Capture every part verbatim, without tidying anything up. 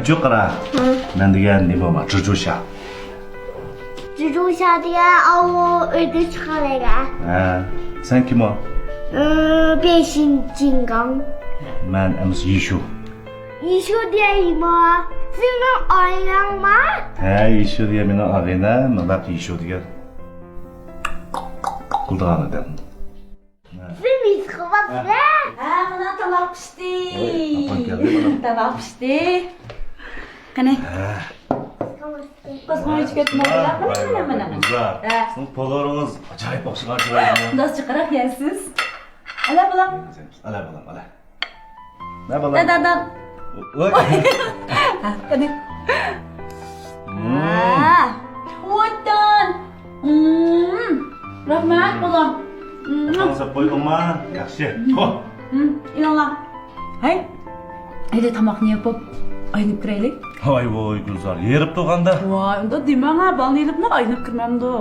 شۇ قارا. ھە. مەن دېگەن نېمە بار؟ جۇجۇشا. جۇجۇشا دېگەن ئاۋۇ ئۆيدە چىققان دېگەن. ھە. سەن كىم ئۇ؟ ئى، بېشىنچىڭگاڭ. مەن ئەمىسە يىشۇ. يىشۇ دېگەن نېمە؟ سېنىڭ ئائىلەڭمۇ؟ ھە، يىشۇ دېگەن مېنىڭ ئاغىنەم، مۇنداق يىشۇ دېگەن. قىلىدىغان ئادەم. سىز نېمە قىلىۋاتىسىز؟ ھە، مانا تاماق پىشتى. ۋاي، ئاپاڭ كەلدى، مانا. تاماق پىشتى. قېنى. ھە. قوزغىڭ ئىچىپ كەتمەڭلار. مانا، مانا، مانا. قىزلار، ھە. سىزنىڭ پولۇرىڭىز ئاجايىپ ئوخشىغان چىرايلىق. داس چىقىراق يەرسىز. ئەلە، بالام. ئەلە، بالام، ئەلە. نە، بالام؟ دادام. ۋاي. قېنى. مم. ھە. ۋاتان. مم. رەھمەت، بالام. مم. ئاپاڭ سەپ قويدۇڭما؟ ياخشى. مم. خو. مم. ئېلىڭلار. ھەي. ھەيدە، تاماقنى يەپ بوپ، ئايلىنىپ كىرەيلى. ھاي ۋاي، گۈلزار، ھېرىپ تۇرغاندا. ۋاي، ئۇنداق دېمەڭ ھە، بالىنى ئېلىپلا ئايلىنىپ كىرمەمدۇ.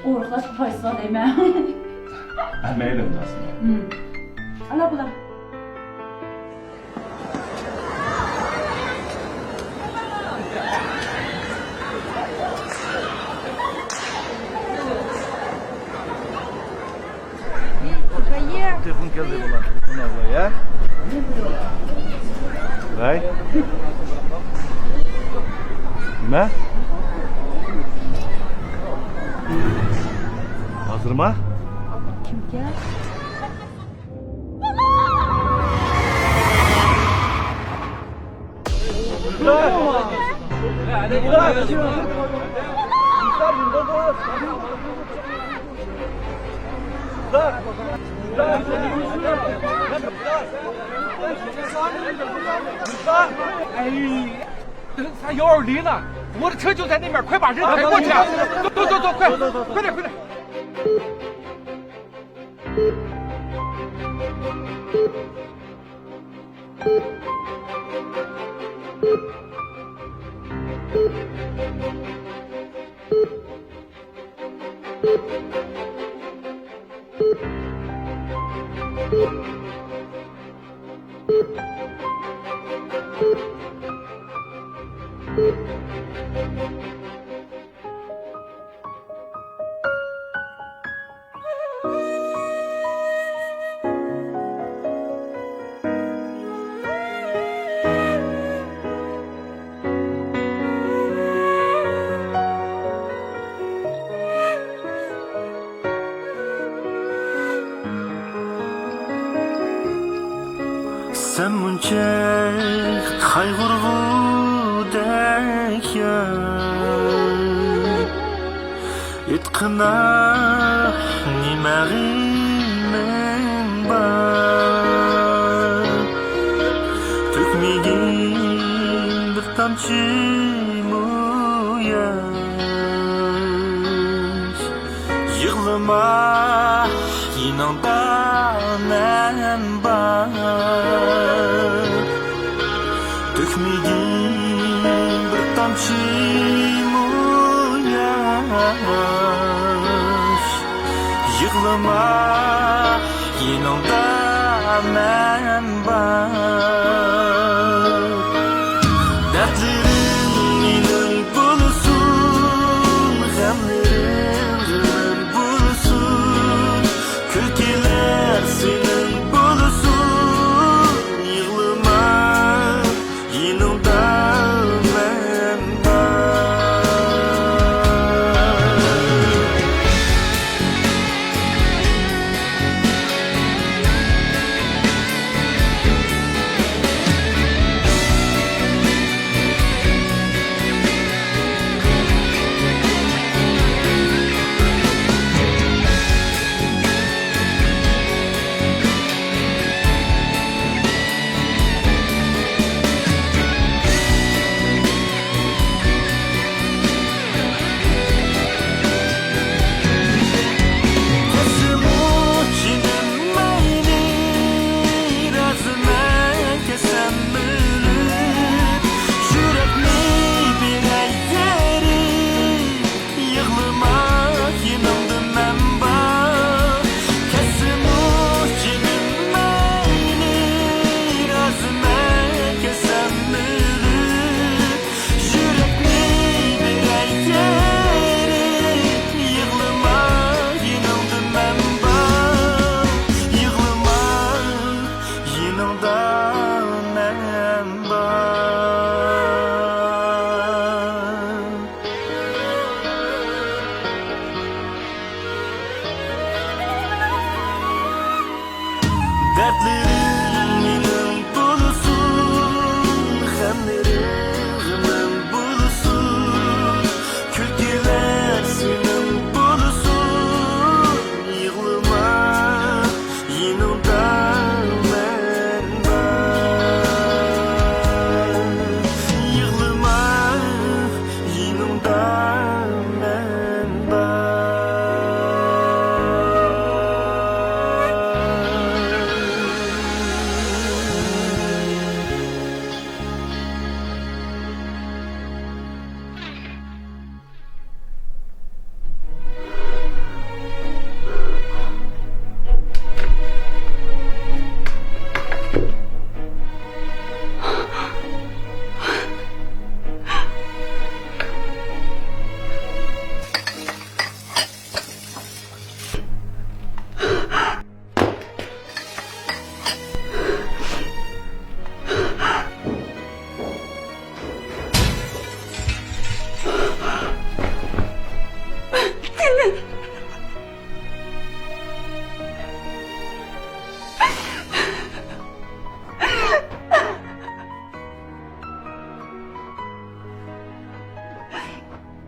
ئورۇقلاشقا پايدىسى بار دەيمەن. ھە، مەيلى، ئۇنداق. مم. ئەلا، بالام. تېلېفون كەلدى، بالام. تېلېفون ئاغلاي، ھە؟ ۋاي. نېمە؟ ھازىرما؟ كىمكەن؟三幺二零呢？我的车就在那边，快把人抬过去啊！走走走走，快快点快点！سەن مۇنچە قايغۇرغۇدەك يار، ئېيتقىنا نېمە غېمىڭ بار؟ تۆكمىگىن بىر تامچىمۇ ياش. يىغلىما، يېنىڭدا مەن بار. تۆكمىگىن بىر تامچىمۇ ياش. يىغلىما، يېنىڭدا مەن بار. دەردلىرىڭ مېنىڭ بولسۇن، غەملىرىڭ غېمىم بولسۇن، كۈلكىلەر سېنىڭ بولسۇن. يىغلىما، يېنىڭدا مەن بار.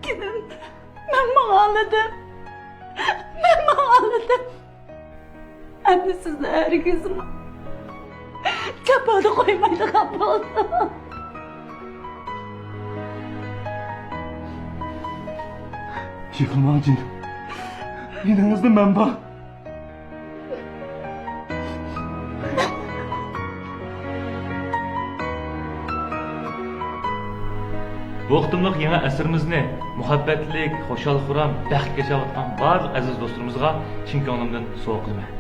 ئىككىدىن، مەن ماڭالىدىم. مەن ماڭالىدىم. ئەمدى سىزنى ھەرگىزمۇ جاپادا قويمايدىغان بولدۇم. يىغلىماڭ جېنىم. يېنىڭىزدا مەن بار. بۇ قېتىملىق يېڭى ئەسىرىمىزنى مۇھەببەتلىك، خۇشال-خۇرام، بەختلىك ياشاۋاتقان بارلىق ئەزىز دوستلىرىمىزغا چىن كۆڭلۈمدىن سوۋغا قىلىمەن.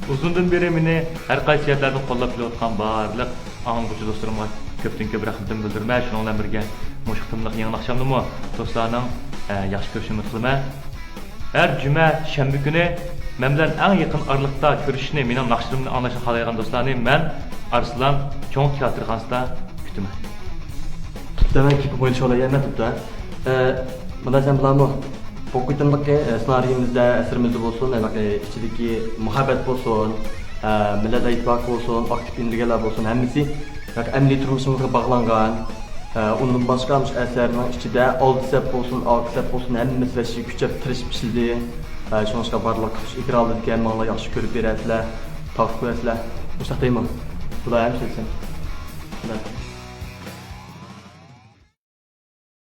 ئۇزۇندىن بېرى مېنى ھەر قايسى يەرلەردىن قوللاپ كېلىۋاتقان بارلىق ئاڭلىغۇچى دوستلىرىمغا كۆپتىن كۆپ رەھمىتىمنى بىلدۈرىمەن. شۇنىڭ بىلەن بىرگە، مۇشۇ قېتىملىق يېڭى ناخشامنىمۇ دوستلارنىڭ، ئە، ياخشى كۆرۈشىنى ئۈمىد قىلىمەن. ھەر جۈمە شەنبە كۈنى مەن بىلەن ئەڭ يېقىن ئارىلىقتا كۆرۈشۈشنى، مېنىڭ ناخشىلىرىمنى ئاڭلاشنى خالايدىغان دوستلارنى مەن ئارسلان چوڭ تىياتىرخانىسىدا كۈتىمەن. تۇپتا، مەن كېپىپ ئوينىشىۋالاي، ئەمە تۇپتا. ئە، مۇنداق سەن بىلەنمۇ بۇ قېتىملىقى، ئە، سېنارىيىمىزدە، ئەسىرىمىزدە بولسۇن، ھېلىقى ئىچىدىكى مۇھەببەت بولسۇن، ئە، مىللەت ئىتتىپاقى بولسۇن، ئاكتىپ ئۈندىگەنلەر بولسۇن، ھەممىسى ھېلىقى ئەمەلىي تۇرمۇشىمىزغا باغلانغان. ئە، ئۇندىن باشقا مۇشۇ ئەسەرنىڭ ئىچىدە ئالدى سەپ بولسۇن، ئارقا سەپ بولسۇن، ھەممىسى ۋەھشىي كۈچەپ تىرىشىپ ئىشلىدى. ئە، شۇڭلاشقا بارلىق كۈچ ئېكرانلىرىدىكى ھەممىڭلار ياخشى كۆرۈپ بېرەسىلەر، تارتىپ قوياسىلەر. مۇشۇنداق دەيمەن. بۇلار ھەممىسى دېسەم.